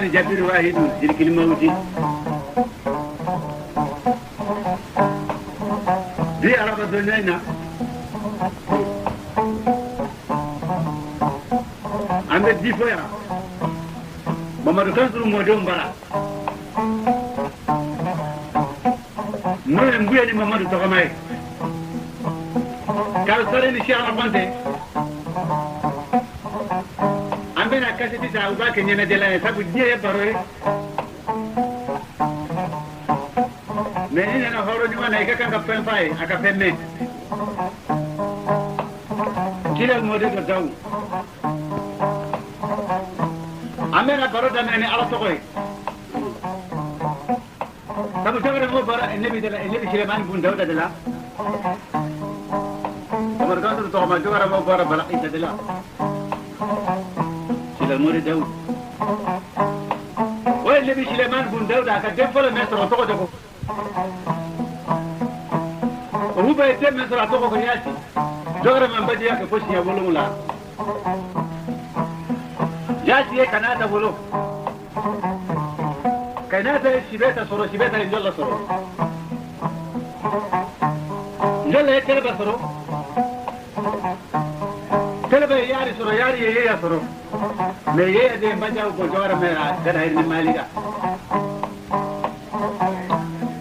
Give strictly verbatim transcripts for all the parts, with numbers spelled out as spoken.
Jabir Wahidu, Jirkil Mawti. Bi araba do ɲayna. An be di fo ya. Mamadu Kansuru Modon bara. No en buya ni Mamadu Togamaye. Kal sare ni Cheikh Konte. An be na kaseti ta, u ba ke ɲana dela, sabu diye baro ye. Mais ni nana horo ɲuman na, i ka kan ka fen faye, a ka fen me. Kila mode do daw. An be na baro da ni Ala toxo ye. Sabu jogre mo bara Annabi dela, Annabi Suleiman bun Dawuda dela. Omar Gandu to ma jogre mo bara bala ita dela. Sila mori Dawud. O Annabi Suleiman bun Dawuda ka den folo me soro toxo toxo. O huba e den me soro toxo ko Yasi. Jogre man badi ya ke fosi ya wolo la. Yasi e kanata wolo. Kanata e sibeta soro, sibeta e njolla soro. Njolla e teleba soro. Teleba e yari soro, yari e yeya soro. Me yeya de mbaja ko jogara mera gada irni maliga.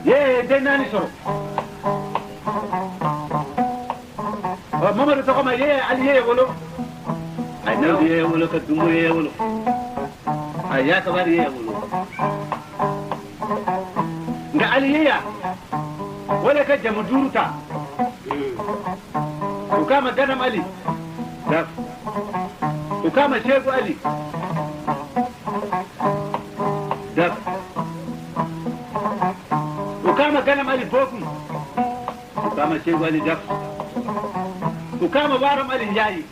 Ye de nani soro. Wa Mamadu Togoma ye, Ali ye wolo. Ay Nawdu ye wolo, ka Dumbo ye wolo. Ay Yakabari ye wolo. Nga Ali ye ya. Wala ka jamu duruta. Ukama Ganam Ali. Daf. Ukama Shegu Ali. Daf. Ukama Ganam Ali Bokum. Ukama Shegu Ali Daf. Ukama Waram Ali Njayi.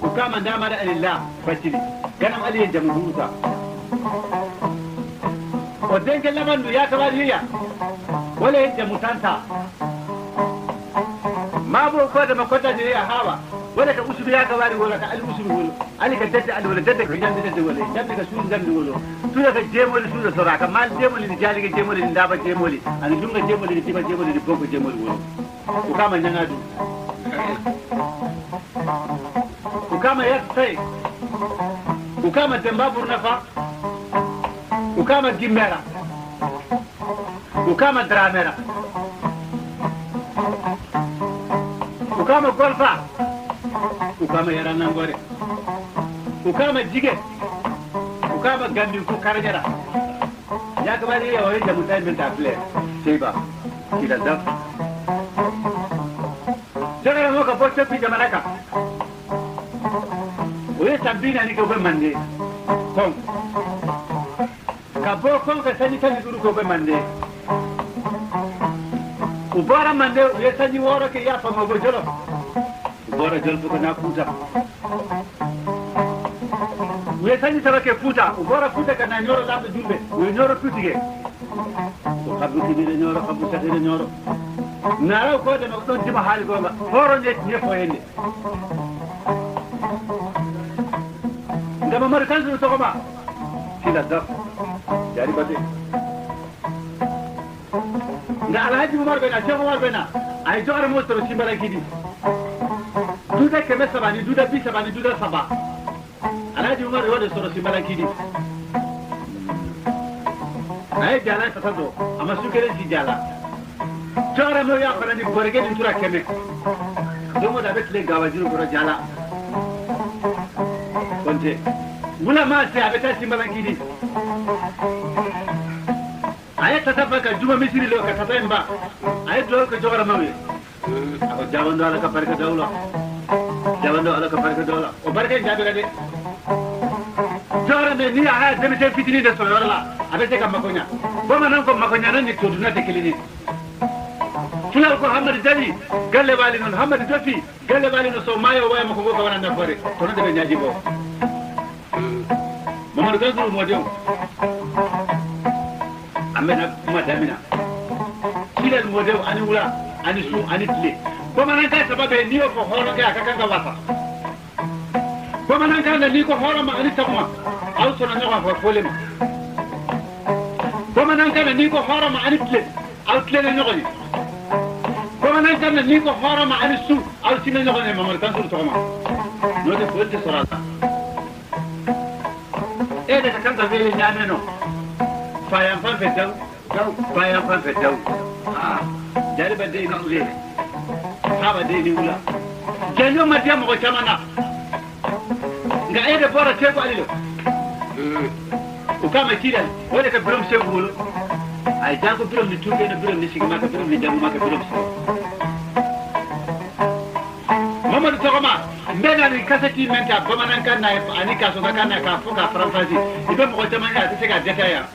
Ukama Ndamada Ali La Bacili. Ganam Ali ye jamu duruta. O denke labandu Yakabari ya. Wala ye jamu tanta. Mabo ko da makota de ya hawa. Wala ka usubi Yakabari wala ka Ali usubi wala. Ali ka dette Ali wala dette ka jandi dette wala. Jandi ka suri jandi wala. Tuda ka jemoli tuda sora ka mal jemoli ni jali ka jemoli ni ndaba jemoli. Ani dunga jemoli ni tiba jemoli ni bogo jemoli wala. Ukama Ñaŋadu. Ukama Yaksay. Ukama Demba Burnafa. Ukama Gimmera. Ukama Dramera. Ukama Golfa. Ukama Yaranangore. Ukama Jige. Ukama Gambi ku Karajara. Yakabari ya o ye jamu tay men ta plaît. Seba. Kila daf. Jagara mo ka bo Copi jamana ka. O ye san bi naani ke o be Mande. Kon. Ka bo kon ka sanji tan ni duuru ke o be Mande. U bora Mande, u ye sanji wooro ke ya fa mo go Jolof. U bora Jolof ka na Fuuta. U ye sanji saba ke Fuuta, u bora Fuuta ka na Ñooro lambe Jumbe, u ye Ñooro tutige. Ko xabu kibire Ñooro, xabu saxire Ñooro. Nara ko de no don dima hali gonga, horo ne ne foyende. Ndama mar kan su togoma. Kila daf. Jari bate. Nda Alhaji Umar Bena, Cheikh Umar Bena, ay jogara mo soro simbala kidi. Duda keme sabani, duda bi sabani, duda saba. Alhaji Umar yo de soro simbala kidi. Ay jala tata do, ama sukere si jala. Jogara mo ya fana ni borge ni tura keme. Domo da betle gawa jiru koro jala. Konte. Mula ma se abeta simbala kidi. A ye tata ba ka juma misiri lo ka tata mba. A ye do ka jogara mawi. A ko jabando Ala ka barka dawla. Jabando Ala ka barka dawla. O barka jabe ga de. Jogara me ni a ha demi te fitini de so yorla. A be te ka makonya. Bo manan ko makonya nan ni to duna te kilini. Fulal ko Hamad Dali galle wali non Hamad Dofi galle wali no so mayo waya mako go ka wana na fore. Kono de be nyaji bo. Mamadou Gansuru modew. Amena kuma damina. Silal modew ani wula ani su ani tile. Bamanan ka sababe ni yo ko horo ga ka kanga wasa. Bamanan ka na ni ko horo ma ani takuma. Aw sona nyawa ko folema. Bamanan kanna ni ko horoma a ni tile, aw tilene ɲogoni. Bamanan kanna ni ko horoma a ni su, aw sine ɲogoni, Mamadu Kansuru toxoma. No de folte sorata. E daga kanka vele ɲameno. Fayan fan fe daw, daw, fayan fan fe daw. Ah, jaliba de ni kule. Haba de ni wula. Janjo matiya moxo camana. Nga ede bora tegu alilo. O kama kida, wala ka birom segu wolo. Ay jago birom ni tuke no birom ni sigima ka birom ni janguma ka birom so. Mamadu Togoma, mbena ni kasati menta bamanan kanna ani kaso ka kanna ka fo ka faranfasi. Ibe moxo tamanya ta sega detaya.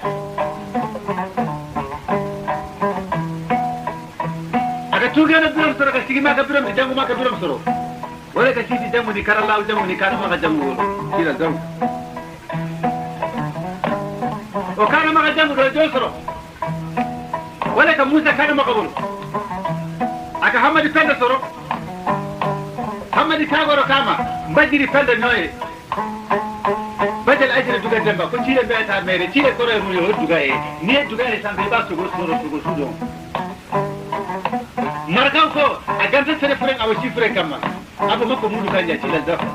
Aka tuke no birom soro ka sigima ka birom ni janguma ka birom soro. Wala ka siti jangu ni karallaw jangu ni kana maxa jangu wolo. Kila daw. O kana maxa jangu do jo soro. Wala ka Musa kana maxa wolo. Aka Hamadi Penda soro. Hamadi Kagoro kama. Mbajiri Penda noye. Bajal ajira duga demba. Ko cire be ta mere. Cire koro mu yo duga e. Ni duga e sambe ba sugo soro sugo sudo. Marakaw ko, a ganta sere furen, a wa si furen kamma. Abo mako mudu kanja ci la zafa.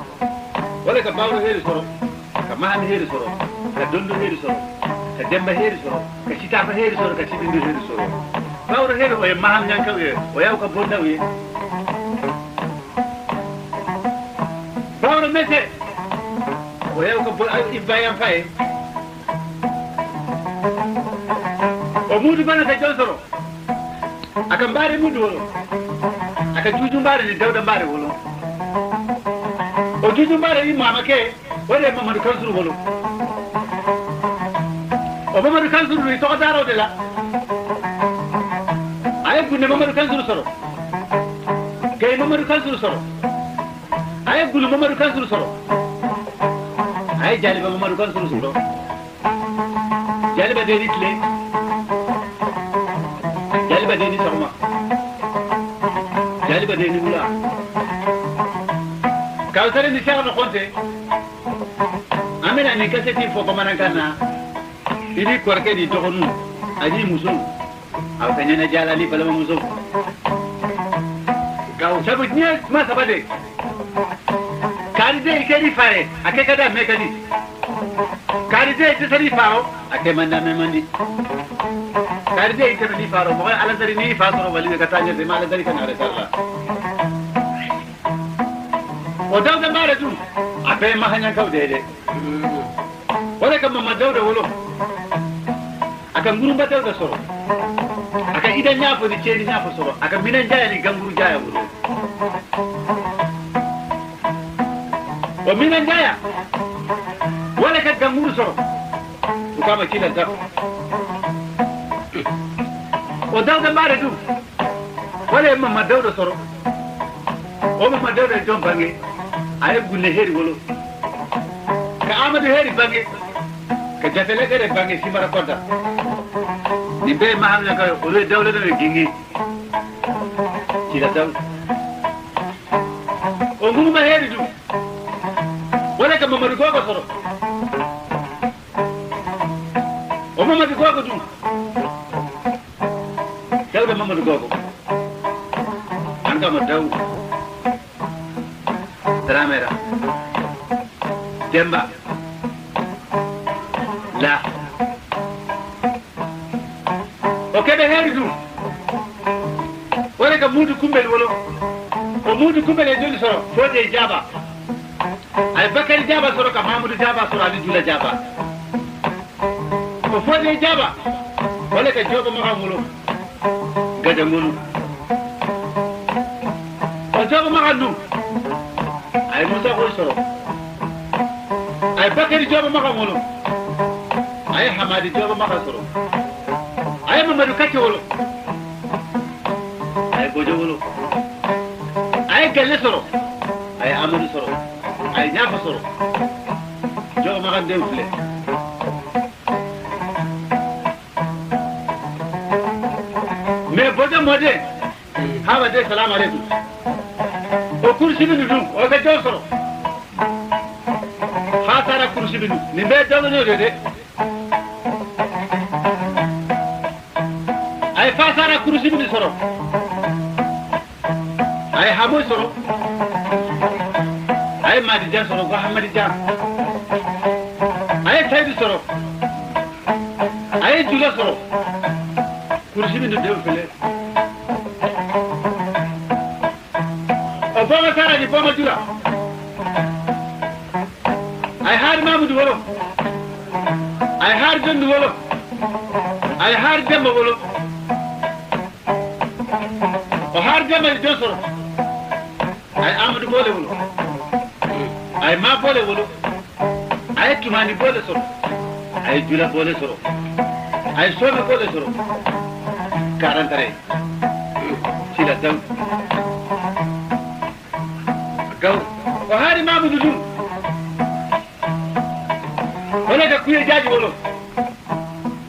Wala ka bawro heri soro, ka mahami heri soro, ka dondo heri soro, ka demba heri soro, ka sitafa heri soro, ka sibindi heri soro. Bawro heri o ye maham nyanka o ye, o yaw ka bonda o ye. Bawro mese, o yaw ka bo-, ay, ibayan faye. O mudu bana ka jonsoro. Aka mbare mudu wolo. Aka juju mbare ni Dawda mbare wolo. O juju mbare ni mama ke, wala Mamadu Kansuru wolo. O Mamadu Kansuru ni toxo daro de la. Ay gunne Mamadu Kansuru soro. Kay Mamadu Kansuru soro. Ay gulu Mamadu Kansuru soro. Ay jaliba Mamadu Kansuru soro. Jaliba de ni tile. Jaliba de ni sogoma. Jaliba de ni wula. Kawsare ni sega no konte. Amina ni kaseti fo bamanan kanna. Ini korke ni dogonu. Ani muso. Aw ka ɲana jalali balama muso. Gaw sabu ɲe ma sabade. Kari de i keri fare, a ke kada me kadi. Kari de i sari faro, a ke manda me mandi. Kari de i keri faro, mo ala sari ni fa soro wali ka tanya de ma ala sari kana re sarla. O Dawda mbare du, a be ma hanya kaw de de. Wala ka Mama Dawda wolo. Aka Ngurumba Dawda soro. Aka Ida Ɲafo ni Ceni Ɲafo soro. Aka Mina Njaya ni Ganguru Jaya wolo. O Mina Njaya. Wala ka Ganguru soro. Ukama kila zako. O Dawda mbare du. Wala Mama Dawda soro. O Mama Dawda jon bange. Aye gunne heri wolo. Ka Amadu heri bange. Ka Jatele gere bange Simara Kota. Ni be Mahamna ka o le Dawda ne gingi. Kila Dawda. O Nguruma heri du. Wala ka Mamadu Gogo soro. O Mamadu Gogo du. Dawda Mamadu Gogo. An kama Dawda. Dramera. Demba. La. O kebe heri du. Wala ka Mudu Kumbel wolo. O Mudu Kumbel e joli soro. Fode Jaba. Ay Bakari Jaba soro ka Mamudu Jaba soro Ali Jula Jaba. O Fode Jaba. Wala ka Joba Maxa wolo. Gada ngolu. O Joba Maxa nu. Ay Musa Koy soro. Ay Bakari Joba Maxa wolo. Ay Hamadi Joba Maxa soro. Ay Mamadu Kacce wolo. Ay Bojo wolo. Ay Galle soro. Ay Amadu soro. Ay Ɲafa soro. Joba Maxa den file. Mais Bojo Mode. Haba de, salam alaikum. O kursi binu dum, o ga josoro. Hatara kursi binu, ni be dawlo no de. Sara kurusi bini soro. A ye Hamoy soro. A ye Madi Jan soro, ko Hamadi Jan. A ye Saydu soro. A ye Jula soro. Kurusi bini dew fele. O Bama Sara ni Bama Jula. Ay har Mamudu wolo. Ay har Dondu wolo. Ay har Demba wolo. O har Demba ni Donsoro. Ay Amadu Bole wolo. Ay Ma Bole wolo. Ay Tumani Bole soro. Ay Jula Bole soro. Ay Somi Bole soro. Karantare. Sila Dawuda. Gaw. O hari Mamudu dum. Wala ka kuye jaji wolo.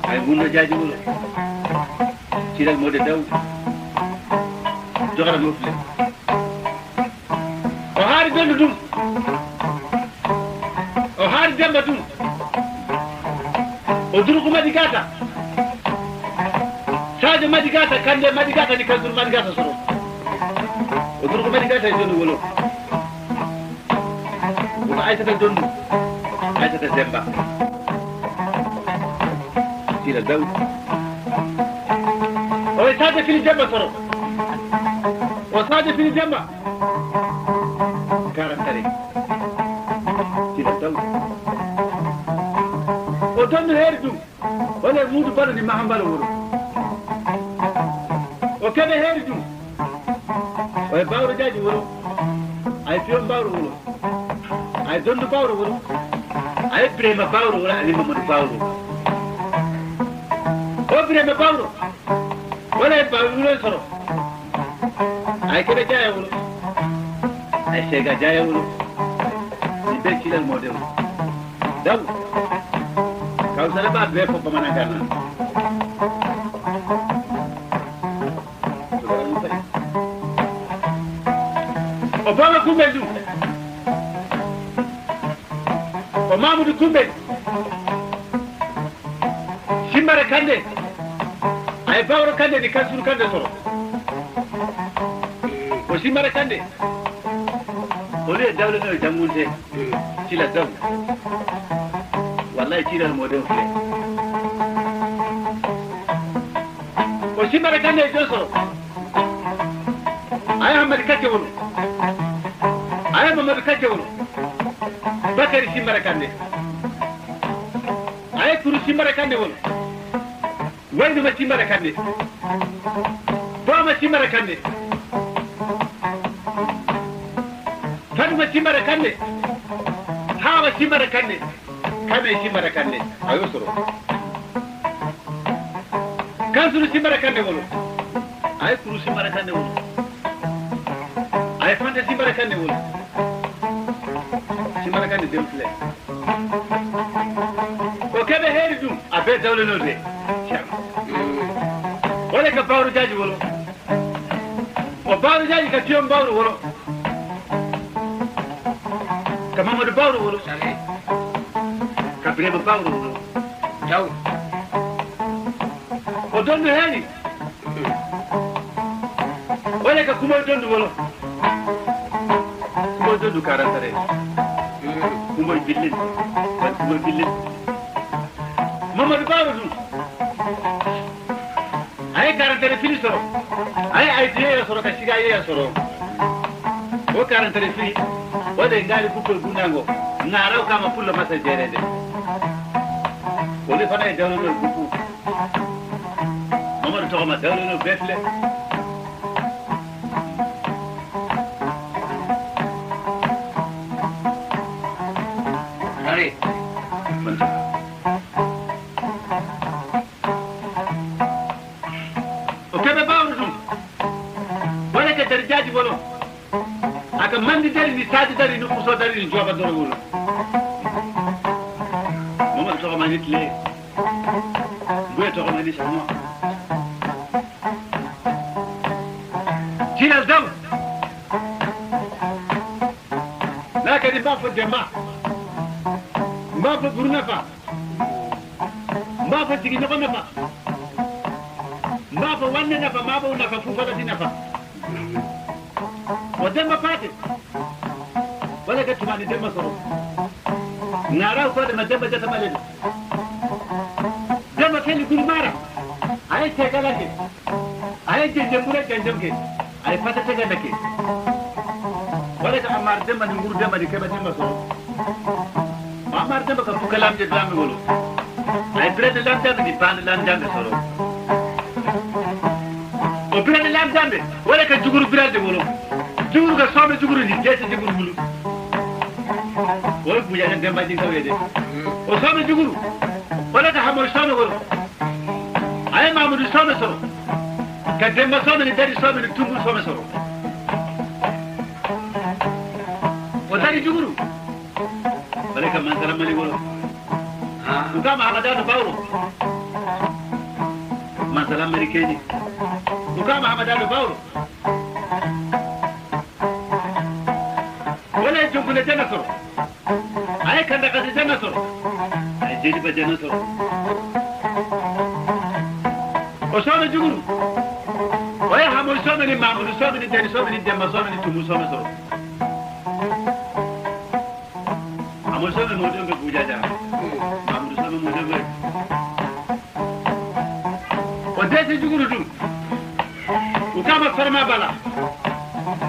Ay gunno jaji wolo. Sila Mode Daw. Jogara mo fle. O hari Dondu dum. O hari Demba dum. O Duruku Madigata. Sadio Madigata, Kande Madigata ni Kanzuru Madigata soro. O Duruku Madigata e Dondu wolo. O Aysata Dondu. Aysata Demba. Sila Daw. O Sadio Fili Demba soro. O Sadio Fili Demba. Karantare. Sila Daw. O Dondu heri dum. Wala Mudu Balo ni Mahambalo wuro. O Kebe heri dum. O ye Bawro Jaji wuro. Ay Piyon Bawro wuro. Ay Dondu Bawro wuro. Ay Birema Bawro wuro. Ali Mamadu Bawro. O Birema Bawro. Wala ba wuro soro. Ay kebe jaya wuro. Ay sega jaya wuro. Ni be kilal mo de wuro. Daw. Kaw sara ba be ko bamana gana. O baba kumbe du. O Mamudu kumbe. Simbara Kande. Ay Bawro Kande ni Kansuru Kande soro. O Simbara Kande. O le dawle no jangunde. Sila daw. Wallahi sila mo de fle. O Simbara Kande jo soro. Ay Hamadi Kacce wolo. Ay Mamadu Kacce wolo. Bakari Simbara Kande. Ay Kuru Simbara Kande wolo. Waydu ma Simbara Kande. Bama Simbara Kande. Faduma Simbara Kande. Hawa Simbara Kande. Kame Simbara Kande. Ayo soro. Kansuru Simbara Kande wolo. Ay Kuru Simbara Kande wolo. Ay Fanta Simbara Kande wolo. Simbara Kande dem fle. O kebe heri dum. A be dawle no de. Wala ka Bawro Jaji wolo. O Bawro Jaji ka Tiyon Bawro wolo. Ka Mamadu Bawro wolo. Ka Birema Bawro wolo. Jaw. O Dondu heri. Wala ka Kumoy Dondu wolo. Kumoy Dondu karantare. Kumoy Billin. Wala Kumoy Billin. Mamadu Bawro dum. Aye karantare fili soro. Aye ay tiye ya soro ka siga ye ya soro. O karantare fili. O de ngari buko gunango. Ngara o kama pullo masa jerende. O le fana e dawlo no buku. Mamadu to ma dawlo no befle. Are. O kebe Bawro dum. Wala ke dari jaji wolo. Aka mandi dari ni sadi dari ni kuso dari ni joba doro wolo. Mama to ma ni tle. Bwe to ma ni sama. Jina dam. Na ka di ba fo dema. Ba fo burna fa. N ba fo sigi ɲɔgɔn nafa. N Ba fo wanne nafa, ma bo nafa, fu fala di nafa. O Demba Paate. Wala ga tumani Demba Soro. Ŋara ko de ma Demba Jata Malede. Demba ke ni gulmara. Ay tegala ke. Ay jenjembure jenjem ke. Ay fata tegala ke. Wala ga Amar Demba ni nguru Demba ni keba Demba Soro. Amar Demba ka fuka lam je dame wolo. Ay bire de lam dame ni ban lam dame soro. O bire de lam dame. Wala ka juguru bire de wolo. Juguru ka sobe juguru ni jete juguru bulu. Wala buja na Demba jin kawede. O sobe juguru. Wala ka hamo sobe wolo. Ay Mamudu sobe soro. Ka Demba sobe ni dari sobe ni tungu sobe soro. O dari juguru. Bareka Mansala Mali wolo. Nka Mahamada do Bawro. Mansala Mali keni. Nka Mahamada do Bawro. Wala jogule jana soro. Ay kanda kati jana soro. Ay jedi ba jana soro. O sobe juguru. Oya hamo sobe ni Mamudu sobe ni dari sobe ni Demba sobe ni tungu sobe soro. Amul sobe mo dembe bujaja. Amul sobe mo dembe. O desi juguru du. U kama farma bala.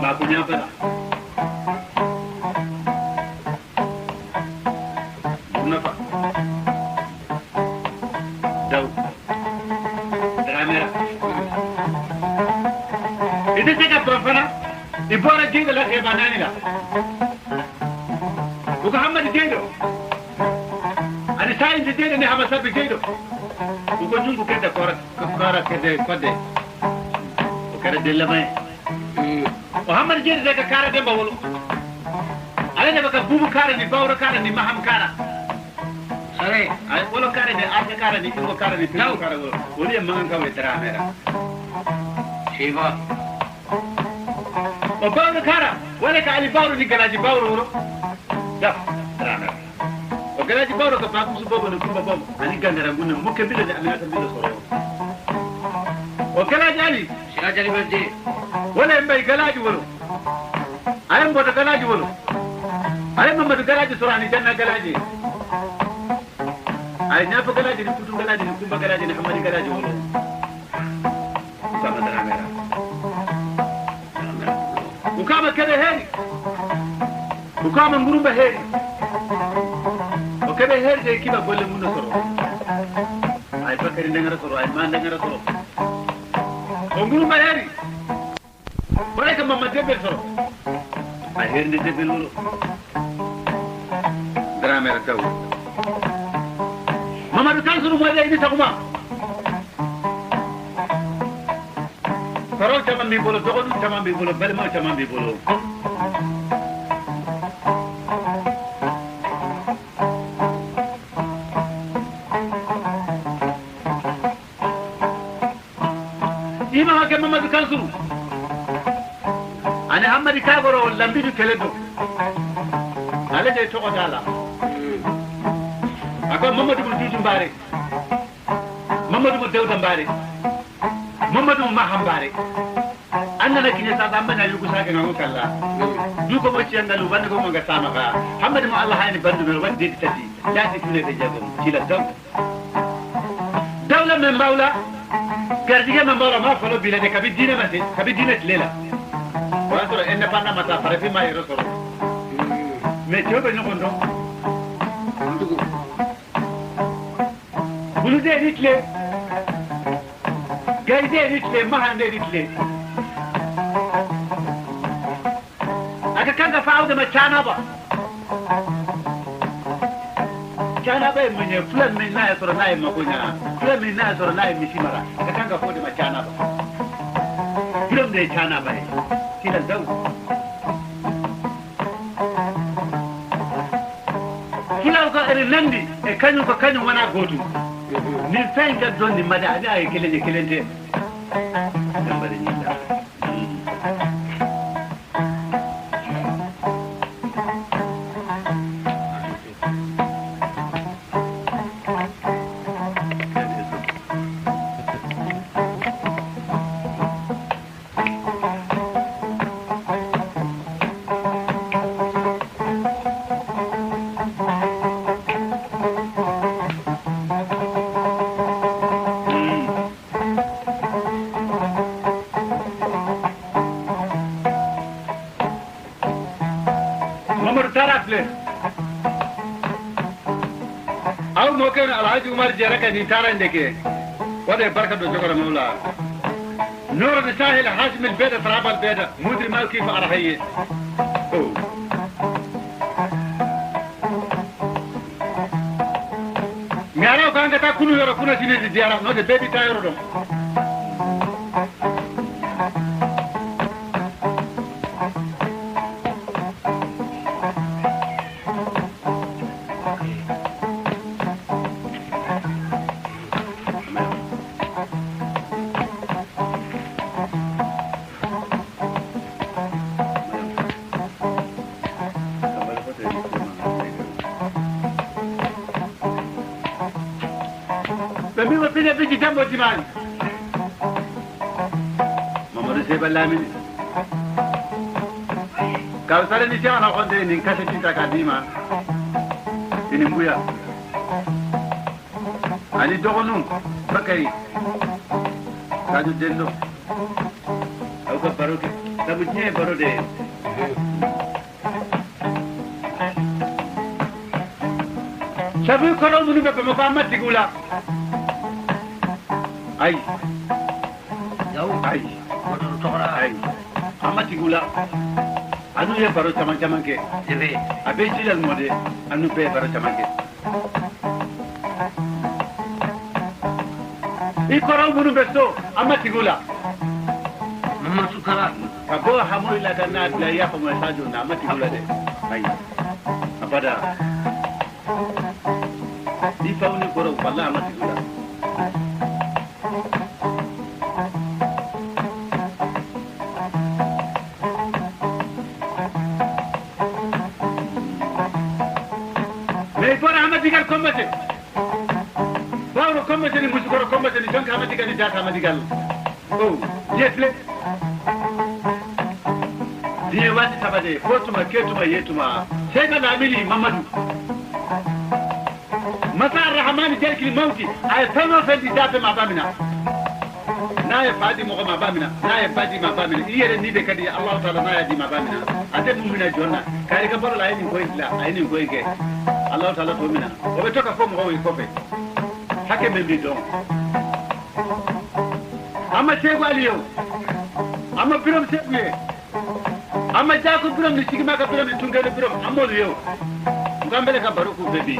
Ma kunya bala. Nafa. Daw. Dramera. Ite sega bafana. Ibora jinga la ke banani la. Uga Hamadi Geydo. Ani Sayindi Geydo ni Hama Sabbi Geydo. Uga Ñungu Kedde Kora, Kora Kedde Kodde. O kara Della May. O Hamadi Geydo daga Kara Demba Wolo. Ala ne baka Bubu Kara ni Bawro Kara ni Maham Kara. Sare. Ay Wolo Kara ni Arga Kara ni Ibo Kara ni Pino Kara Wolo. Woni e mangan kawe Dramera. Siba. O Bawro Kara, wala ka Ali Bawro ni Galaji Bawro woro. Da, rana. O Galaji Bawro ka Bakusu Bobo ni Kumba Bobo, ani Gandara Gunne, mo ke bile ni Aminata bile soro. O Galaji Ali. Sira Jali Bande. Wala Mbaye Galaji woro. Ay Mboto Galaji woro. Ay Mamadou Galaji soro ani Janna Galaji. Ay Nafa Galaji ni Kutu Galaji ni Kumba Galaji ni Hamadi Galaji woro. Ukama Dramera. Ukama Kebe Heri. Ukama Ngurumba Heri. O Kebe Heri de kiba golle mun soro. Ay Bakari Ndengara soro, ay Ma Ndengara soro. O Ngurumba Heri. Wala ka Mama Debel soro. Ay Heri de Debel wolo. Dramera Daw. Mamadou Kansuru mo de ni takuma. Karo caman b'i bolo, dɔgɔninw caman b'i bolo, balimaw caman b'i bolo. I ma ke Mamadou Kansuru. Ani Hamadi Kagoro Lambidu Keledo. Ale de tɔgɔ dala. A ko Mamadou Dudu Mbare. Mamadou Dawda Mbare. Mamadou Maha Mbare. An nana kiɲe sasa, an bana yugu sake ŋa ŋo kalla. Du ko mo ciyangalu, bande ko mo ga sama ka. Hamadi mo Allah hayni bandu mel wadde di tati. Yati tune be jago. Kila daw. Dawla men bawla. Gardige men bawla ma folo bila de kabi dina mate, kabi dina tilela. Wa soro indépendant mata farafi ma yero soro. Mais jobe no kondo. Bulude ritle. Gayde ritle, mahande ritle. Aka kanga fa awde ma canaba. Canaba e menye, fula men na ya soro na ya magonya. Fula men na ya soro na ya misimara. Aka kanga fa awde ma canaba. Fula men canaba e. Kila daw. Fulaw ga eri nandi e kañu ko kañu wana gotu. Ni fen ga donni mada abi ay kelene kelente. Dambare ñilla. Afle. Aw mo ken Alhaji Umar Jere ka ni tarande ke. Wade barka do jogora mawla. Noro de sahil Hashim al Beda, Taraba al Beda. Mudri ma kif arhaye. Oh. Ngaro kanga ta kunu yoro kuna sine di diara no de baby ta yoro do. Be mi wa fine biji jambo timani. Mamadou Seba Lamine. Kawsara ni jana konde ni kase tinta kadima. Ini mbuya. Ani dogonu, Bakay. Sadio Dendo. Aw ka baro ke. Sabu diɲɛ baro de. Sabu kɔrɔ minnu bɛ Bamakɔ, an ma tigi u la. Ayi. Yaw. Ayi. Ayi. An ma tigi u la. An n'u ye baro caman caman kɛ. A bɛ ji la mɔ de. An n'u bɛɛ ye baro caman kɛ. I kɔrɔw minnu bɛ so, an ma tigi u la. Mama Sukara. Ka bɔ Hamoyi la ka n'a bila Yafa Mɔɛ Sajo na, an ma tigi u la dɛ. Ayi. Abada. I faw ni kɔrɔw, wala an ma tigi u la. Mais bora Amadigal commencé. Bawro commencé ni musukoro commencé ni donc Amadigal ni data Amadigal. Oh, yetle. Diye wati tabade, fotuma, ketuma, yetuma. Sega na mini Mamadou. Masa Arrahmani jalkil mawti, a ye fɛn o fɛn di dafe ma bamina. N'a ye fa di mɔgɔ ma bamina, n'a ye ba di ma bamina, i yɛrɛ ni be kadi Allah Taala n'a ya di ma bamina. A tɛ mumina jɔn na. Kari ka baro la, a ye nin ko in dilan, a ye nin ko in kɛ. Allah Taala to mina. O bɛ to ka fɔ mɔgɔw ye kɔfɛ. Hakɛ min bi dɔn. An ma segu aliyo. An ma birom segu ye. Amma jako birom ni sigima ka birom ni tungene birom amol yo. Ngambele ka baro ku bebi.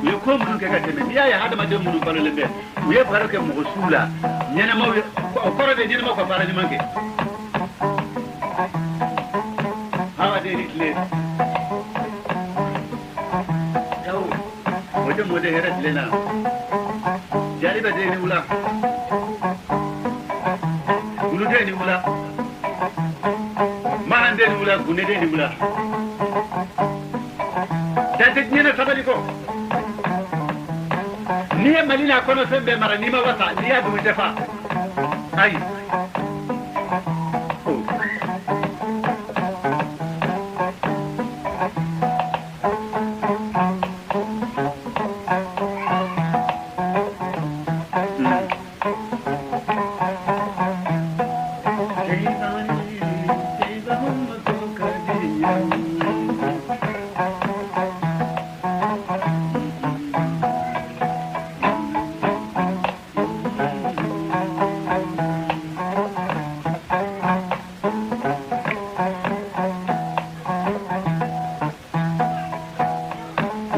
U ye ko munu ke ka teme. Ni ya ya hadama de munu balo lembe. U ye baro ke mo sula. Nyene ma u ye ko koro de nyene ma ko fara ni manke. Hawa de ritle. Tawo. Mode mode heret lena. Jariba de ni wula. Gulu de ni wula. Mahan de ni wula, gune de ni wula. Dante nyene sabali ko. Ni ye Mali na kono sembe mara ni ma wasa, ni ya dumu defa. Ayi. Oh.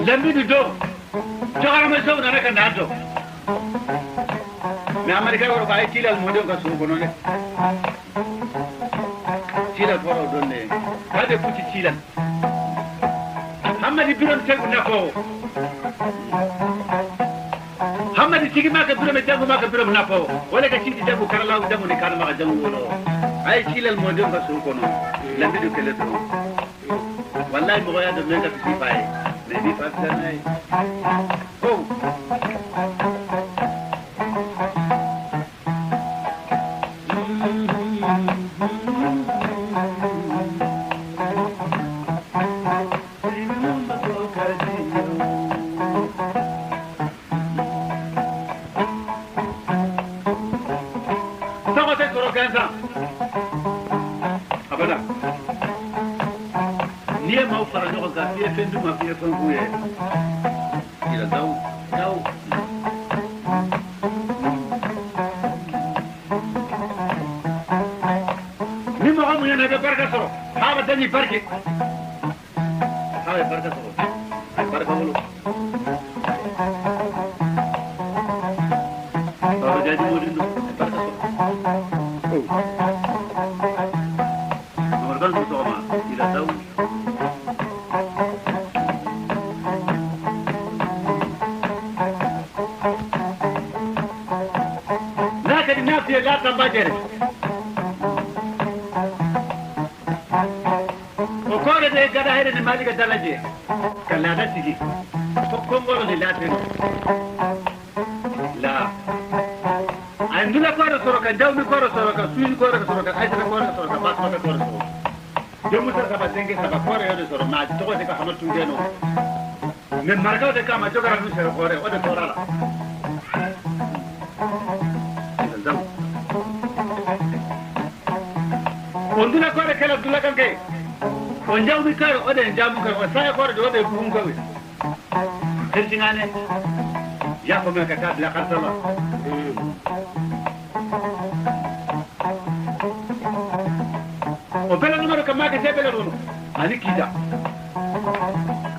Lambidu do. Jogara ma saw nana ka na do. Mais Amerika woro ka ay tilal mo do ka su kono ne. Tilal foro do ne. Hade kuti tilal. Hamadi biram tegu na ko. Hamadi tigi ma ka biram, jangu ma ka biram na ko. Wala ka tigi jangu karala, jangu ni karama, jangu wolo. Ay tilal mo do ka su kono. Lambidu kele do. Wallahi, moxo ya do men ka fisi faye. Mais ni fa fisa nay. Oh. Soxote soro gansan. Abada. Ni ye ma Fara ɲogo ga fiye fendu ma fiye fonkuye. Ila daw, daw. Ni moxo mu ɲaana be barka soro, haba daɲi barke. Haba barka soro. Ay barka wolo. Baba jadi mo dindo, ay barka soro. Nomar gan mo sogoma, ila daw. Na kadi na fiye la tamba jere. O kore de gada here ni maliga dalaje. Kala da tigi. Ko kongolo ni la teno. La. Ay ndula koro soro ka, jawmi koro soro ka, suyi koro soro ka, ay soro koro soro ka, basmata koro soro. Jomu soro ka, basenge saba koro yode soro, ma togo de ka hamatu ngeno. Me marga de kama jogara nu soro kore, o de torara. Zam. O ndula koro kala dula kanke. O jawmi koro, o de jamu koro, o saya koro, o de buhun koro. Terjingane, ya ko me ka tabla karsala. O bela no ka ma ke te bela no. Ani kida.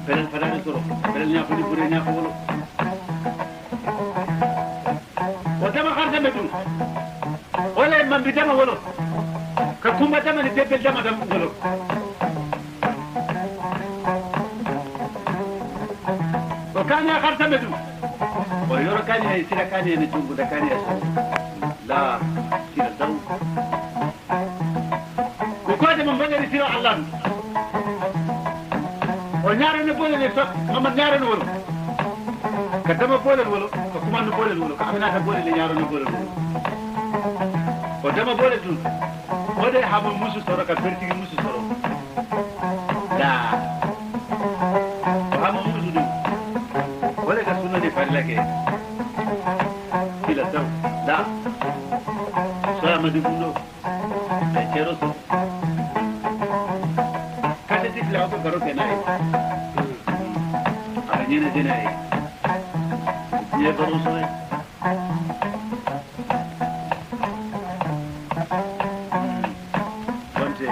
Bela fadani soro. Bela nya ko ni bure nya ko wolo. O dama xar dama dun. Wala man bi dama wolo. Ka kuma dama ni bebel dama dama wolo. O kani a xar dama dun. O yoro kani ay sira kani ne tungu da kani ay so. La sira daw. Ko ko de mo bagari sira Allah. O ɲaarene boole ne sax, mama ɲaarene wolo. Ka dama boole wolo, ka kuma no boole wolo, ka amina ta boole ne ɲaarene boole wolo. O dama boole dun. O de hama musu soro ka bertigi musu soro. Da. O hama musu dun. O de ka sunna ni farila ke. Kila taw. Da. So amadi bundo. Ay, cero so. Kate ti fila ko baro ke nayi. Ala ɲene de nayi. Ye baro so. Konte.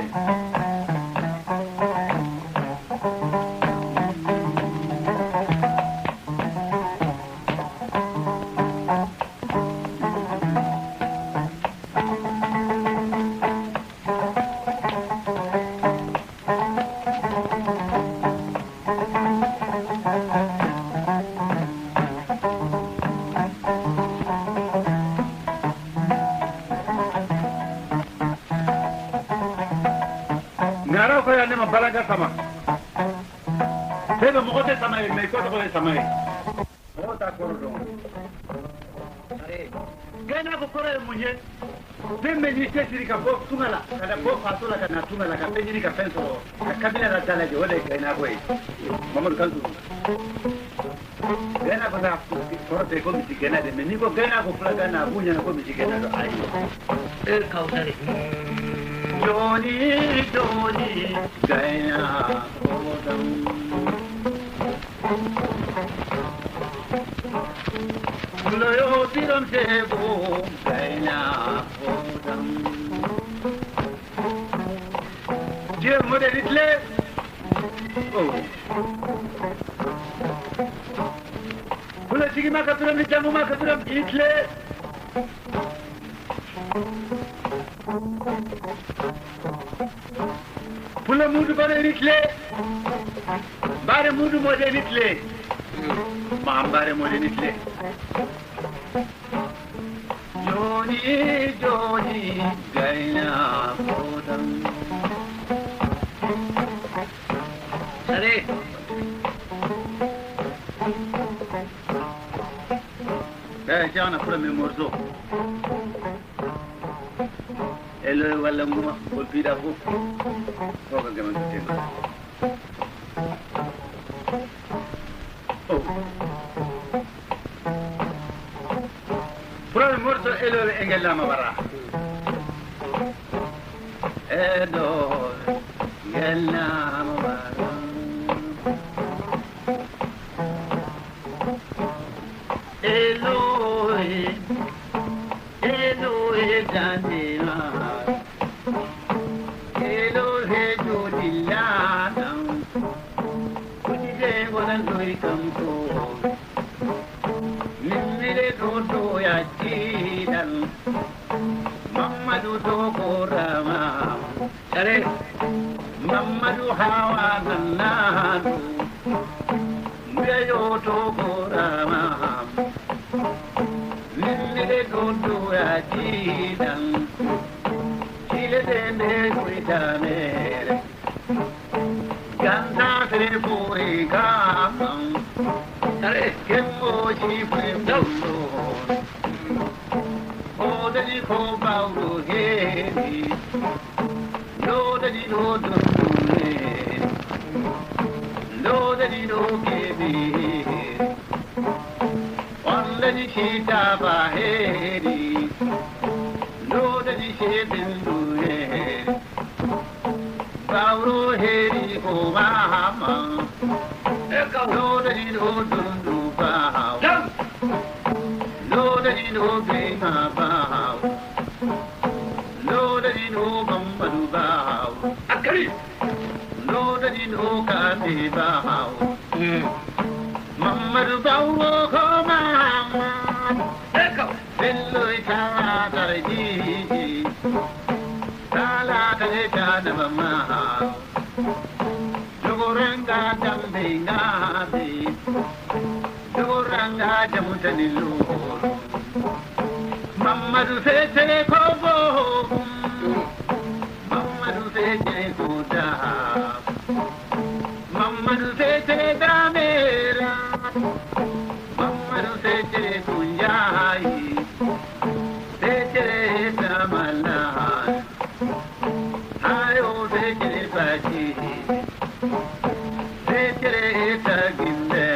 Ngara ko ya ne ma balanga sama. Sebe moxo te sama ye, me ko to ko sama ye. O ta koro do. Are, gana ko koro ye munye. Be me ni te siri ka bo tungala, ka da bo fasola ka na tungala, ka be ni ka fen so, ka kabila la dala je, wala gana ko yi. Mamadu Kantu. Gana ko na koro te ko misi gana de, me ni ko gana ko fula gana, bunya ko misi gana do ayi. E kawtari. Joni, joni, gana ko dam. Kulo yo biram sebo gayna hodam. Dieu modèle itle. Oh. Kulo sigi maka biram, jamu maka biram itle. Pula mudu bare nitle. Bare mudu mode nitle. Ma bare mode nitle. Joni, joni, gayna kodan. Allez. Eh, tiens, on a premier morceau. Elo wala nguma, golpida fo. Ko ka gaman tema. Oh. Premier morceau, Elo le engel la mabara. Elo, engel la mabara. Etandema, elo he jodilana, kutite wala noi kamko. Mimmire dodo ya jidan, Mamadu dogo rama. Sare. Mamadu hawa nannadu, mbeyo dogo rama. Mimmire dodo ya jidan, kile dende kuitamere. Ganta sere fure gaman. Sare. Kembo si fure dawdo. O dadi ko bawdo hedi. Do dadi do dundune. Do dadi do kebe. Wallani sita baheri. Do dadi se bindu heri. Bawro heri ko mahama. Eka. Do dadi do dundu bahaw. Dam. Do dadi do bima bahaw. Do dadi do bambadu bahaw. Akari. Do dadi do kami bahaw. Mm. Mamadu bawo ko mahama. Eka. Bello itala tarjiji. Sala tale tana mama. Dogoranga dambe ngabe. Dogoranga jamutani loro. Mamadu fetere kobo. Mamadu fetere koda. Mamadu fetere damera. Mamadu fetere kunjai. Fetere tamala. Hayo fetere bati. Fetere taginde.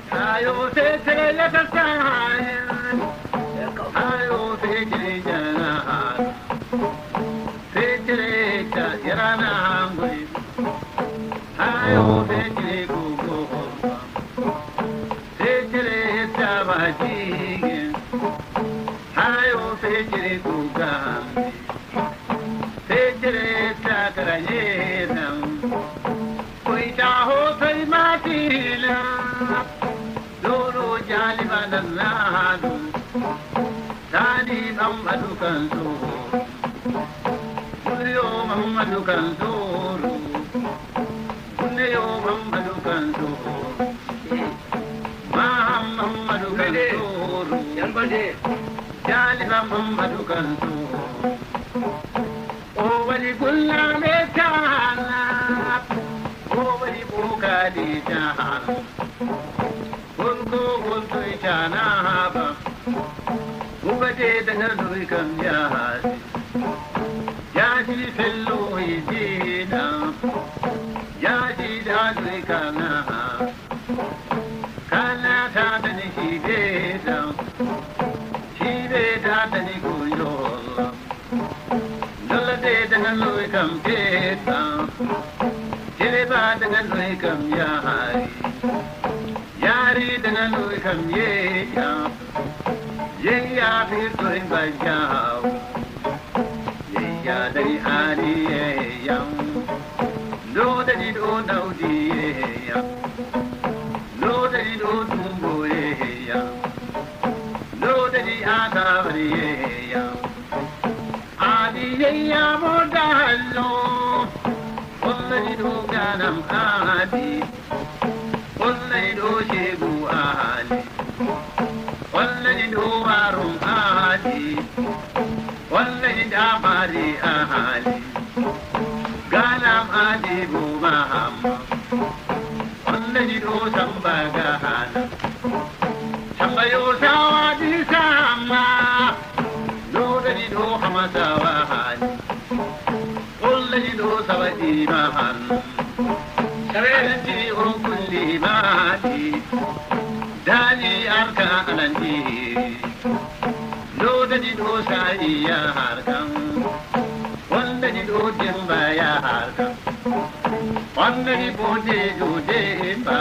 Hayo fetere latasaya. Hayo fetere jana. Fetere ta yarana ngoi. Hayo fetere gugu. Fetere ta bajige. Hayo fetere gugambi. Fetere ta karayena. Koita ho sai matila. Doro jali bananadu. Tani Mamadu Kanto. Yo Mamadu Kanto. Yo Mamadu Kanto. Mamadu Kanto. Yambade. Jaliba Mamadu Kanto. O wali gulla me tana. O wali bukadi tana. Gonko gonto i cana haba. Bugade daga nui kam yaji. Yaji fello i dina. Yaji da nui kana. Kana ta dani hibeda. Hibeda dani kuyola. Lola de daga loy kam teta. Keleba daga loy kam yahari. Yari daga loy kam yeya. Yeya firtoy bajaw. Yeya dari ari yeya. Lo dari do naudi yeya. Lo dari do tumbo yeya. Lo dari adabari yeya. Ali yeya modalo. Wallahi do ganam ali. Wallahi do shegu ali. Wallahi do warum ali. Wallahi da mari ali. Ganam ali bu maham. Wallahi do samba gahana. Samba yo sawadi sama. Dodani do xamasa wahani. Ollani do sabati mahan. Sabati o kulli mati. Dani arka alandi. Dodani do sayi ya harkan. Ollani do demba ya harkan. Ollani bode do demba.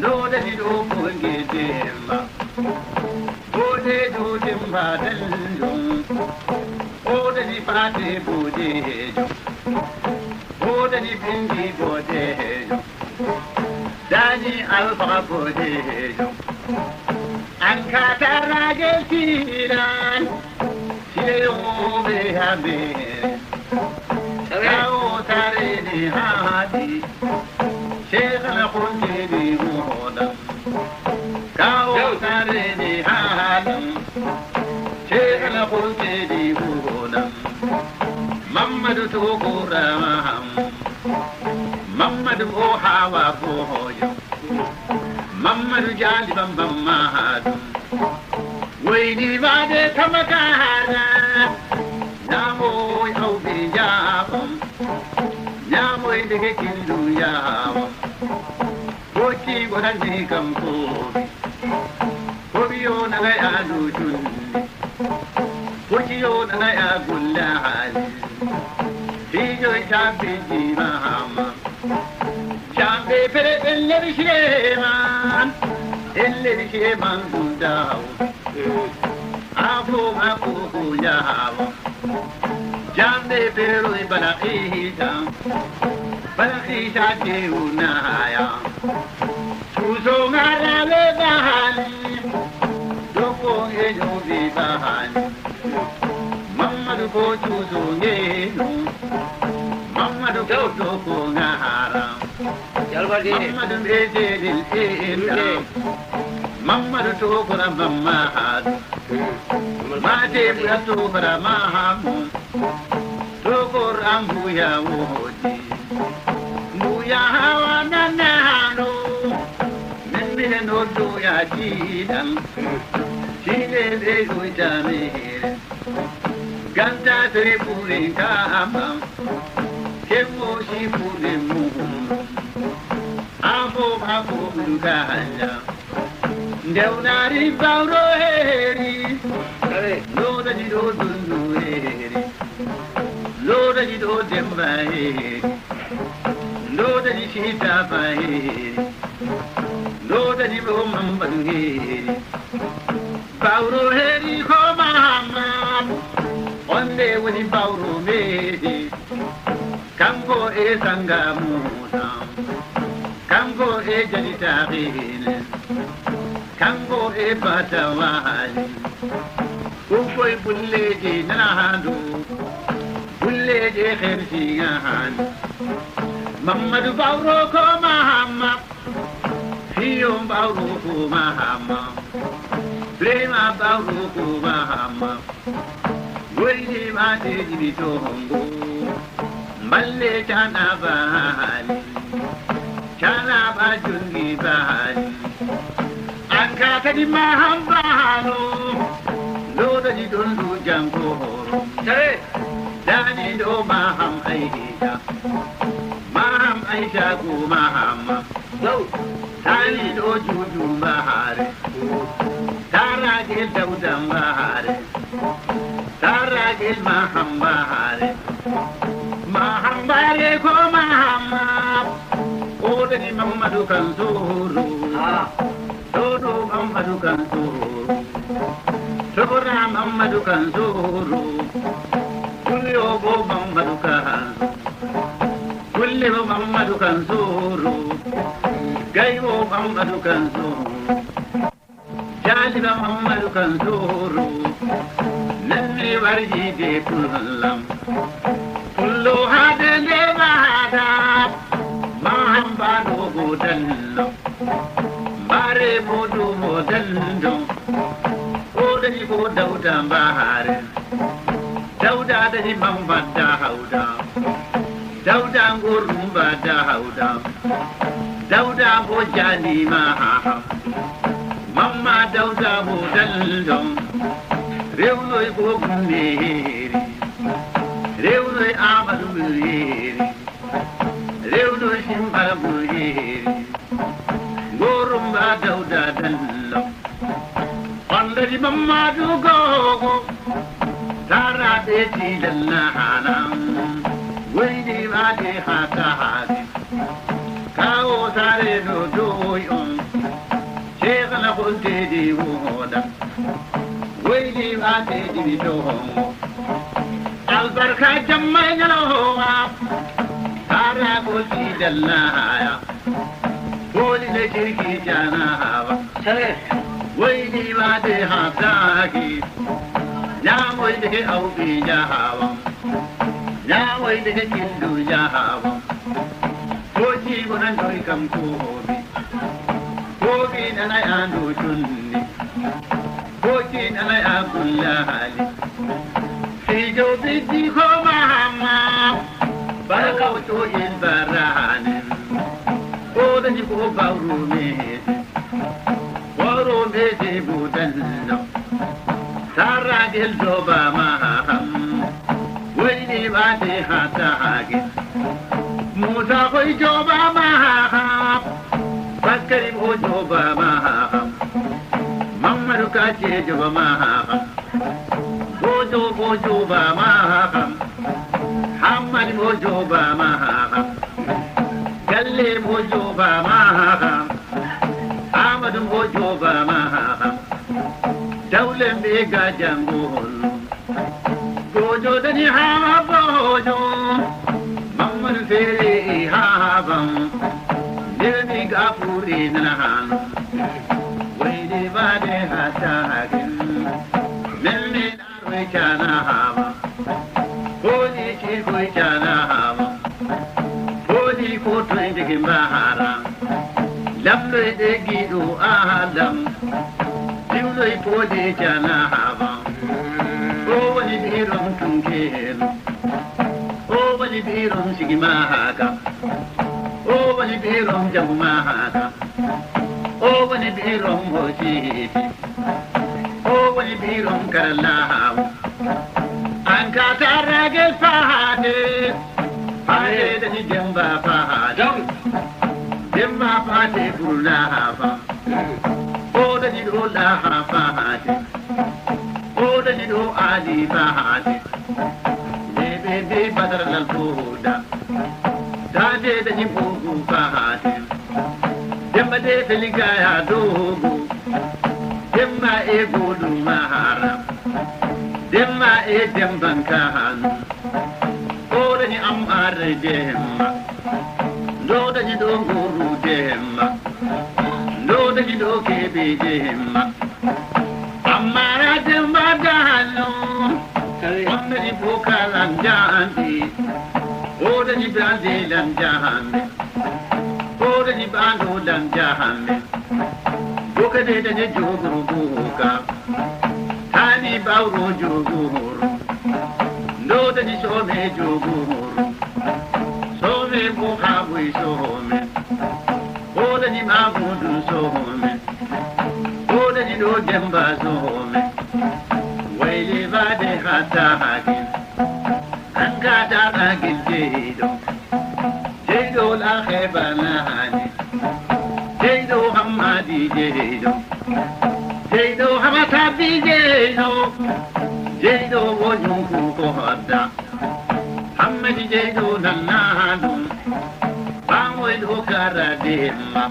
Dodani do bonge demba. Bode do dem Adeljo, o dani Fati Bodejo, o dani Bindi Bodejo, dani Alfa Bodejo. An ka tara getiran, siyo be habe. Kawo tare ni hadi, Sheikh al-Khuntini Muhammad. Kawo tare ni halan, Sheikh al-Khuntini Muhammad. Mamadu Tokura Maham, Mamadu Ohawa Bohoyo, Mamadu Jali Bamba Mahadu. Woyni bade kamakara, namo au binjabam, namo indege kindu yabam. Boki godani kam kobi, kobi yo naga ya lujunni, boki yo naga ya gullahani. Hijo itabi di mahama. Jambe pere elleri Suleman, elleri Suleman Gundao. Afo ma kuku yahawa. Jambe pero ibala isa, bala isa de unaya. Tuso ngara le bahani, doko enyo bi bahani. Mamadu ko tuso ngeno, Mamadu ko doko ngahara. Yalwadi. Mamadu mbetedil enda. Mamadu tokora Mamadu. Mate buya tokora Mahamu. Tokora mbuya wodi. Mbuya hawa nanano. Mimine no doya tidan. Tine be go jamere. Ganta tere pure kama, kemo si pure mu. Amo amo lukaya. Ndeunari bauro heri. Loda di do dundu heri. Loda di do demba heri. Loda di sita ba heri. Loda di bo mamba heri. Bauro heri ko Mahammad, onde woni bauro mede. Kanko e sanga Musa, kanko e jali taxine, kanko e bata wahali. Kukoy bulleje nana handu, bulleje xersi ngahani. Mamadu bauro ko Mahammad. Fiyo bauro ko Mahama, Brema bauro ko Mahama. Woyni mate jimi tongo, mballe cana bahani, cana ba jungi bahani. An ka tadi Maham bahano, loda di dondu jango horo. Tare. Dani do Maham Aisha, Maham Aisha ko Mahama. Dau. Tani do juju mbahare. Tara gel Dauda mbahare. Tara gel Maham mbahare. Maham bare ko Mahama. O dani Mamadu Kansoro. Ah. Todo Mamadu Kansoro. Tobora Mamadu Kansoro. Kulyo bo Mamadu Kansoro. Kulli bo Mamadu Kansoro. Gai bo Mamadu Kansoro. Jali ba Mamadu Kansoro. Nanni warji de kullam. Kullo hade le bahada. Mahamba do go dallo. Mbare modu modando. O dani ko Dauda mbahare. Dauda dani Mamadu Dauda. Dauda ngorumba Dauda. Dauda mo jani maha. Mamma Dauda modando. Rewno ko gumeri. Rewno Amadu meri. Rewno simbara meri. Ngorumba Dauda dallo. Ondari Mamadu gogo. Tara beti dalla hanam. Waydi wadi hata hadi. Kawo sare no doyon. Shekha na kunte di woda. Waydi Ate dibi tohongo. Albarka jamma nyalowa. Tara golti dallaya. Boli le kirki jana hawa. Sare. Wayni ma de hataki. Nya moy de au bi ja hawa. Nya moy de kindu ja hawa. Koji bonan doi kam ko hobi. Hobi nana ando tunni. Bokin alai Abdullahi. Fijo biji ko Mahama. Baraka to il barahani. O da ni ko bawru me. Bawru me de budanno. Tara gel do ba Maham. Wayni ba de hata hage. Musa koy joba Maham. Bakari mo joba Maham. Mamadu Kace joba Maham. Bojo mo joba Maham. Hamadi mo joba Maham. Galle mo joba Maham. Amadu mo joba Maham. Dawlen be ga jangol. Bojo dani hama bojo. Mamman fere haban. Demi gafuri nana han. Wayde bade hata hagen. Memme narwe chana haba. Boni chiko chana haba. Boni koto indigi mahara. Lamdo ide gidu alam. Diwlo ipode chana haba. O wani birom tunkelo. O wani birom sigi mahaka. O wani birom jamu mahaka. O wani birom hositi. O wani birom karalahaw. Anka tarage fahade. Fahade dani demba fahade. Demba fahade burulahafa. O dani dolaha fahade. O dani do ali fahade. Bebe be badar lal boda. Dade dani bugu fahade. Demba de feligaya dogo. Demba e bolu mahara. Demba e demban kahanu. O dani am are demba. Ndo dani do nguru demba. Ndo dani do kebe demba. Amara demba dano. Wanda di bokalan jandi. O dani bande lan jahande. O dani bando lan jahande. Boka de dani joguru boka. Tani bawro joguru. Ndo dani some joguru. Some mo habui some. O dani mamudu some. O dani do demba some. Wayle bade hata hagin. Anka dana giljedo. Jeydo la khebana hani. Jeydo hamadi jeydo. Jeydo hamata bi jeydo. Jeydo wonyunku ko hadda. Hamadi jeydo nanahadum. Bamoy do kara demma.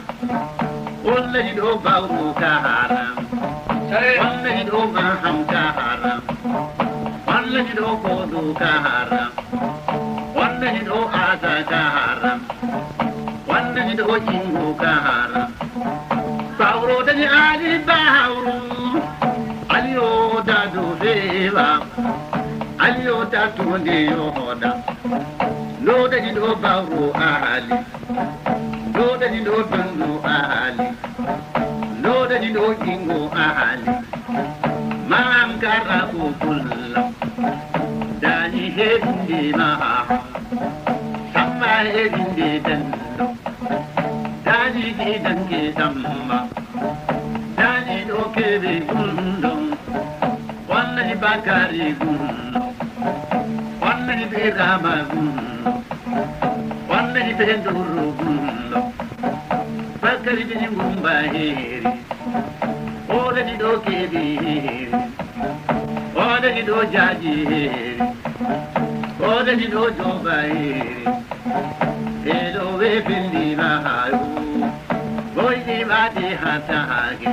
Wallahi do bawru kahara. Wallahi do maham kahara. Wallahi do kodu kahara. Wallahi do ata kahara. Wallahi do jingo kahara. Bawru dani ali bawru. Aliyo dadu feba. Aliyo dadu ne yohoda. No dani do bawru ahali. Ndo dani do dundu ahali. Ndo dani do jingo ahali. Mankara ko kullo. Dani hedinde maha. Samma hedinde dando. Dani di dange samma. Dani do kebe gundo. Wannani bakari gundo. Wannani birama gundo. Wannani benduru gundo. Bakari bini gumba heri. Odani do kedi heri. Odani do jaji heri. Odani do joba heri. Elo we bindi maharu. Boy di bati hata hage.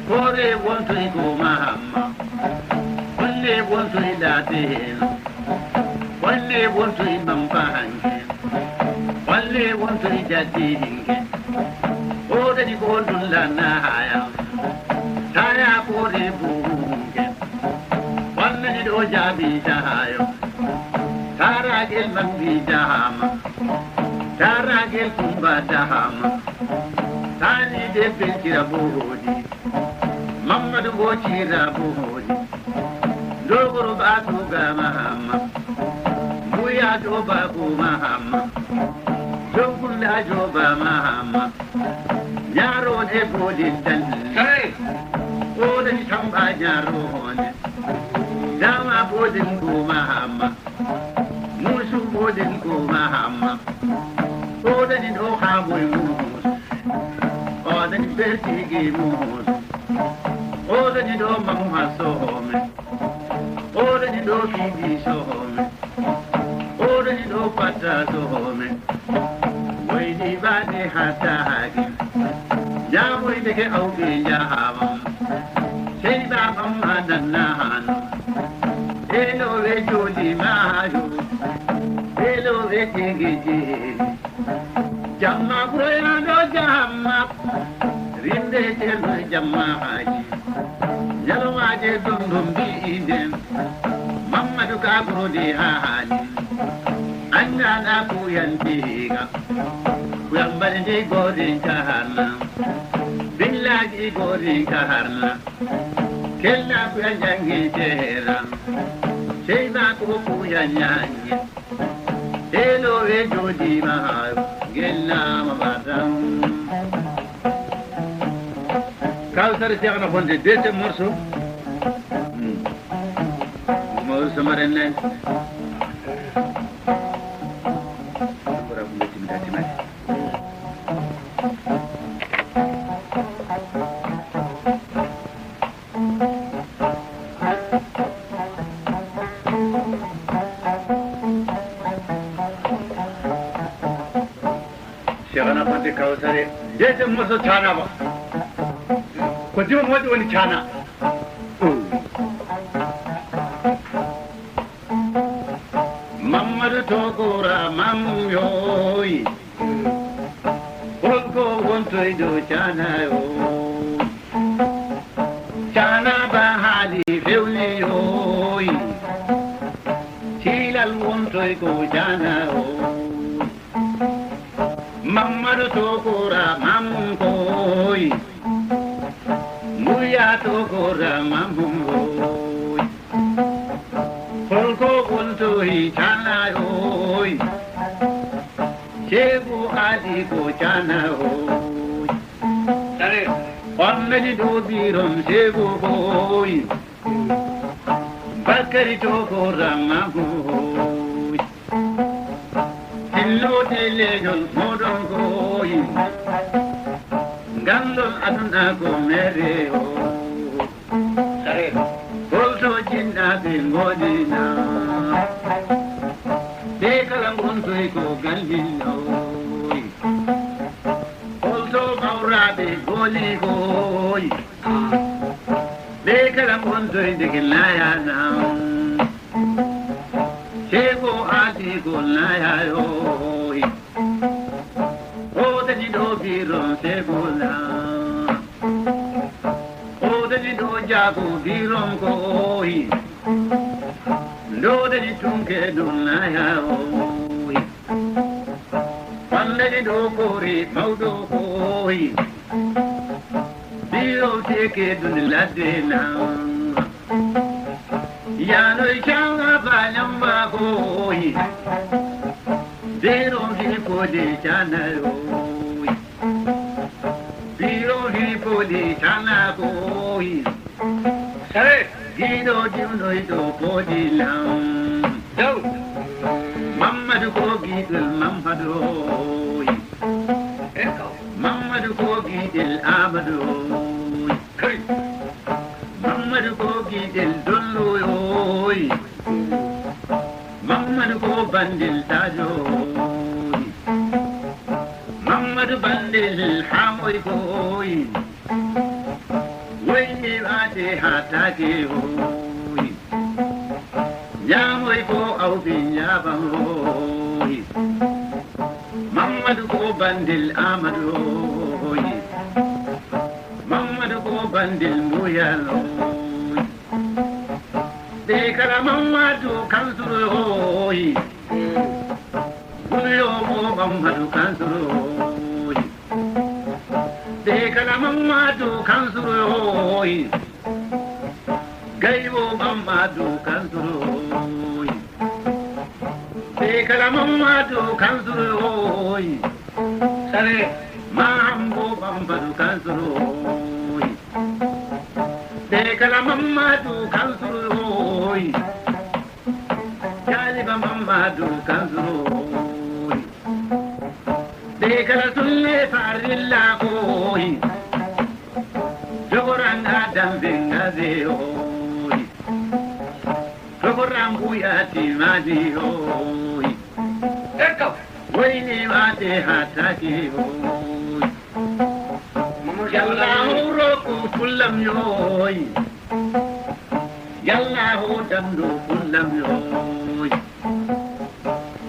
Kore wontu iko mahamma. Wontu i laateno, walle wontu i mampahanke, walle wontu i jaddihinke. O dani ko dulla na haya, taya ko de buhunke. Walle ni do jabi tahayo, tara gel mambi dahama, tara gel kumba dahama. Tani de bentira bohodi, Mamadu bocira bohodi. Dogoro batu ga mahama, buya do babu mahama, dogunda jo ba mahama. Nyaro ne bodin tan. Hey! O dani tamba nyaro ne, dama bodin ko mahama. Musu bodin ko mahama. O dani do khaboy musu. O dani bertigi musu. O dani do mamu hasome. O dani do kidi sohome. O dani do pata sohome. Waydi bani hata hagi. Nyamu ideke awge jahama. Sey ba mamma nanna hanu. Elo we joli mayo. Elo we jege jeli. Jamma kuroyano jamma. Rinde cerno jamma haji. Yalwaje dundun bi inden. Mamadu ka kuro de hahani. Anyana kuyantiga. Kuyambali de godin kaharna. Billahi godin kaharna. Kella kuyanyangi tehera. Seyba ko kuyanyangi. Elo e jodi ma gella ma badam. Kawsar Cheikh na fonde deuxième morceau. Hmm. Morceau maren nen. Kura bu timda timati. Cheikhana Fati Kawsare, deuxième morceau Canaba. Ko dimo modi woni Cana. Mamadu Tokura Mamu yoyi. Kolko wontoy do Cana yo. Cana ba hali fewni yoyi. Silal wontoy ko Cana yo. Mamadu Tokura Mamu koyi. Muya Tokura Mamu koyi. Kolko wontoy Cana yoyi. Segu Ali ko Cana yoyi. Sare. Wamedi do biron segu koyi. Bakari Tokura Mamu koyi. Tillo tele jol modon koyi. Ngandol aduna ko mere o. Sare. Bolto jinna be ngodina. Be kala ngonto ko gandino. Bolto bawra be goli koyi. Be kala ngonto de gilaya na. Sego ati gol na ya yo. O dani do biron sego la. O dani do jago biron koyi. Do dani tunke do na ya yo. Pande do kori maudo koyi. Biro teke dun ladena. Yano changa banyamba koyi. Biro hi poli chana yoyi. Biro hi poli chana koyi. Sare. Gido diuno ido poli lam. Dau. Mamadu ko gidel Mamadu. Eko. Mamadu ko gidel Amadu. Kai. Mamadu ko gidel dollo yoyi. Mamadu ko bandel tajo yoyi. Mamadu bandel hamoy koyi. Woyni ate hatake yoyi. Oyi. Mamadu ko bandil Amadu oyi. Mamadu ko bandil Mbuyalo oyi. De kala Mamadu Kansuru oyi. Buyo mo Mamadu Kansuru oyi. De kala Mamadu Kansuru oyi. Gaibo Mamadu Kansuru oyi. De kala Mamadu Kansuru oyi. Sare. Mambo Mamadu Kansuru oyi. De kala Mamadu Kansuru oyi. Jaliba Mamadu Kansuru oyi. De kala sunne farilla oyi. Jogoranga dambenga ze oyi. Togorambu ya timani oyi. Eka. Wayni wate hataki oyi. Yalla horo ku kullam yoyi. Yalla ho damdo kullam yoyi.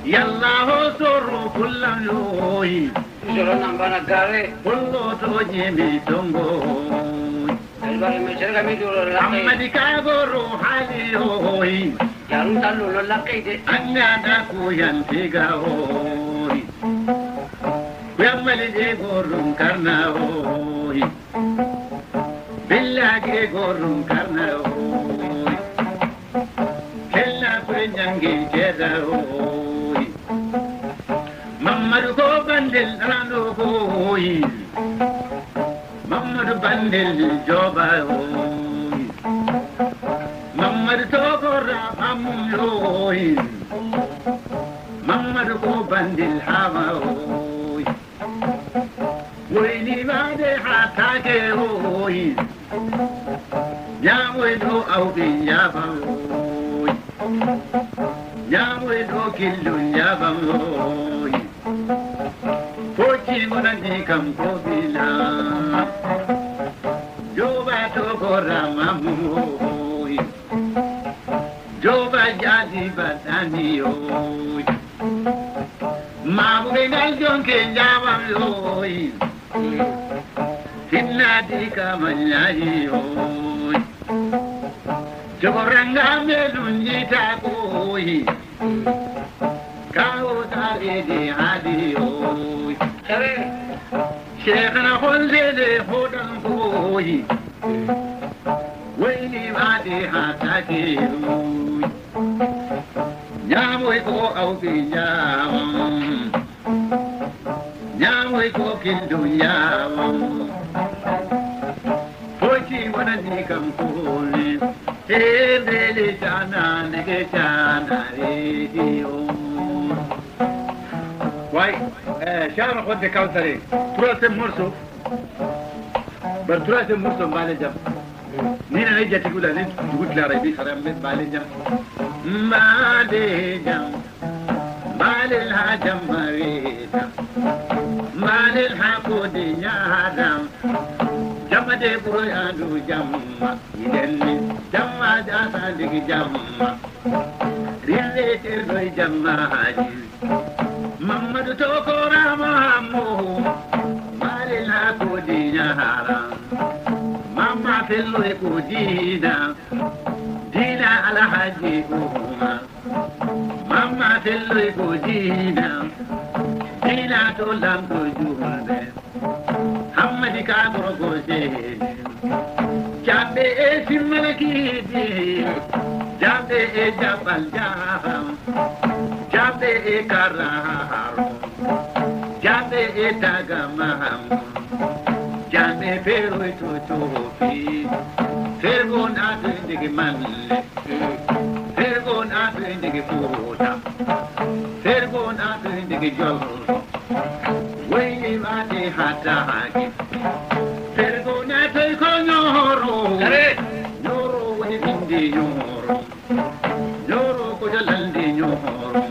Yalla ho soro kullam yoyi. Soro nambana gare. Kullo to nyemi tongo. Albari me serga mi duro la. Amadi ka goro hali oyi. Jarun tallo lo la kayde. Anya da ku yantiga oyi. Kuyamali de gorun karna oyi. Billa ge gorun karna oyi. Kella kure nyangi keda oyi. Mamadu ko bandel rando oyi. Mamadu bandel joba oyi. Mamadu tokora mamu oyi. Mamadu ko bandel hama oyi. Woyni bade hatake oyi. Nyamoy do awbi yaba oyi. Nyamoy do killu yaba oyi. Foci monani kam ko bila. Joba to gorama moyi. Joba jadi badani yoyi. Mabu bengal jonke jaba yoyi. Tinna di kamanya yoyi. Jogoranga melun jita koyi. Kawo tare de hadi yoyi. Sheikhana holle de hodan koyi. Wayni bade hatake yoyi. Nyamoy ko awbi nyama. Nyamoy ko kindu nyama. Foci wona ni kam koli. Ebele tana nege tana radio. Way, eh, Shara Khonde Kawsare. Troisième morceau. Bar troisième morceau, Mbale Jam. Ni na ne jati gula ni dugu tilara bi xara me Mbale Jam. Mbale Jam. Mbale la Jam marita. Mbale la ko de nyara. Jama de buro andu jama. Idenni jama jasa digi jama. Rille terno jama haji. Mamadu Tokora Mahamu, Marina Kudina Haram, Mama Pello Kudina, Dina Alhaji Umar, Mama Pello Kudina, Dina Tolam Kujumbe. Hamadi ka goro gojeni. Jambe e simmala kidi. Jambe e jabal jaham. Jambe e karaharo. Jambe e tagamaham. Jambe pero e totofi. Fergo na dindigi manle. Fergo na dindigi puta. Fergo na dindigi jollo. Wayni mate hata hake. Fergo na toy ko nyoro. Are. Nyoro woni bindi nyoro. Nyoro ko jalandi nyoro.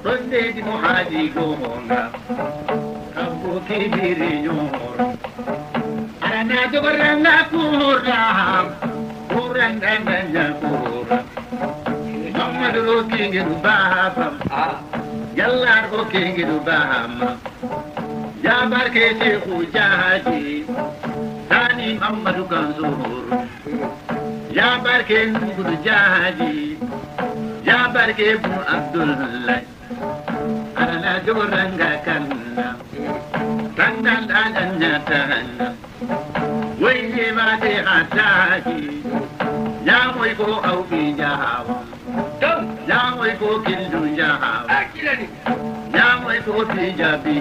Ronde di mo haji go honga. Kampo kibiri nyoro. Arana jobaranga kura. Kuranga nanya kura. Mamadu Ro kingiru babam. Ah. Yalla ro kingiru bama. Ya barke Shehu Jaji. Sani Mamadu Kansuru. Ya barke Nungudu Jaji. Ya barke Bunu Abdullahi. Ala na jogoranga kanna. Tangal ala nyata. Wayne ma de hataki. Ya moy ko au bi jahawa. Ya moy ko kindu jahawa. Akilani. Ya moy ko ti jabi.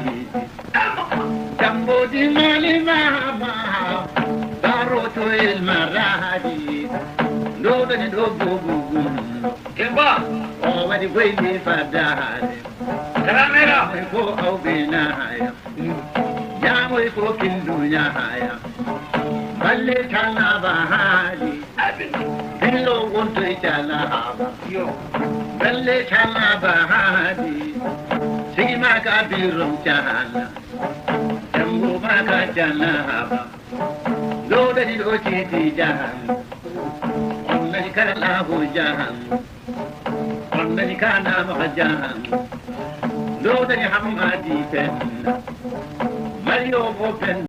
Jambo di mali mama. Baro to el maradi. Do do do bubu. Kemba. O wadi wayne fadade. Karamera. Ko au bina ya. Ya moy ko kindu ya haya. Balle tana ba hali. Billo wonto itana haba. Yo. Balle tana ba hali. Sigi ma ka birum tana. Jambo ma ka tana haba. Do da di do ti ti jahan. Onnani kala ho jahan. Onnani kana ma jahan. Do da ni hamadi pen. Mario bo pen